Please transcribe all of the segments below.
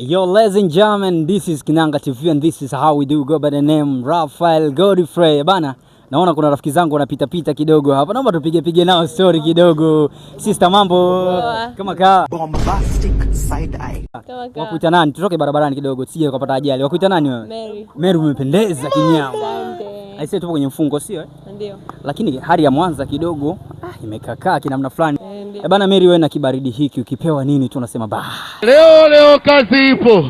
Yo, ladies and gentlemen, this is Kinanga TV and this is how we do go by the name Raphael Godfrey. Bana, naona kuna rafiki zangu wanapita pita kidogo hapa. Naomba tupige pige nao story kidogo. Sister, mambo? Poa. Kama kaa. Bombastic side eye. Kama kawa. Wakuita nani? Tutoke barabarani kidogo, tusije kupata ajali. Wakuita nani wewe? Mary. Mary, umependeza kinyama. Asante. Aisee, tupo kwenye mfungo, sio eh? Ndio. Lakini hali ya Mwanza kidogo imekaa kinamna fulani. Eh, ndio. Eh, bana Mary, wewe na kibaridi hiki ukipewa nini tu unasema bah. Leo leo kazi ipo,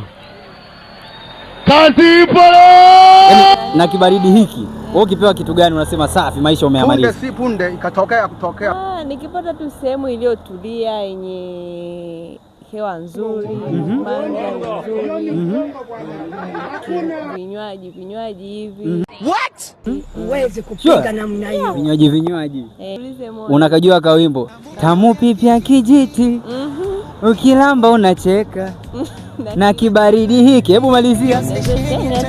kazi ipo leo. Yaani, na kibaridi hiki wewe ukipewa kitu gani unasema safi, maisha Punde umeyamaliza? si punde ikatokea kutokea. Nikipata tu sehemu iliyotulia yenye hewa nzuri, mandhari nzuri, vinywaji hivi. Huwezi kupiga namna hiyo. Vinywaji vinywaji. Eh, ulize moyo. Unakajua kawimbo tamu pipya kijiti, ukilamba unacheka na kibaridi hiki. Hebu malizia.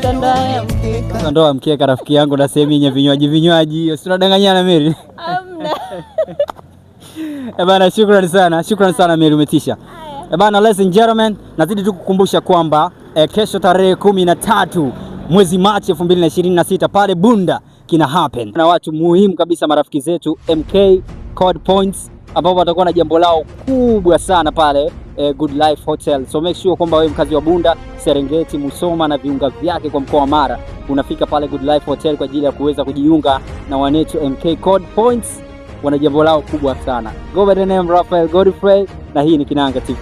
Tandoa ya mkeka. Ndoa mkeka, rafiki yangu, na sehemu yenye vinywaji vinywaji hiyo, si tunadanganyana Mary? Hamna. Eh bana, shukrani sana, shukrani sana Mary, umetisha. Eh bana, ladies and gentlemen, nazidi tu kukumbusha kwamba kesho tarehe 13 mwezi Machi 2026 pale Bunda kina happen na watu muhimu kabisa, marafiki zetu MK Code Points ambao watakuwa na jambo lao kubwa sana pale Good Life Hotel. So make sure kwamba wewe mkazi wa Bunda, Serengeti, Musoma na viunga vyake kwa mkoa wa Mara unafika pale Good Life Hotel kwa ajili ya kuweza kujiunga na wanetu MK Code Points, wana jambo lao kubwa sana. Go by the name Raphael Godfrey na hii ni Kinanga TV.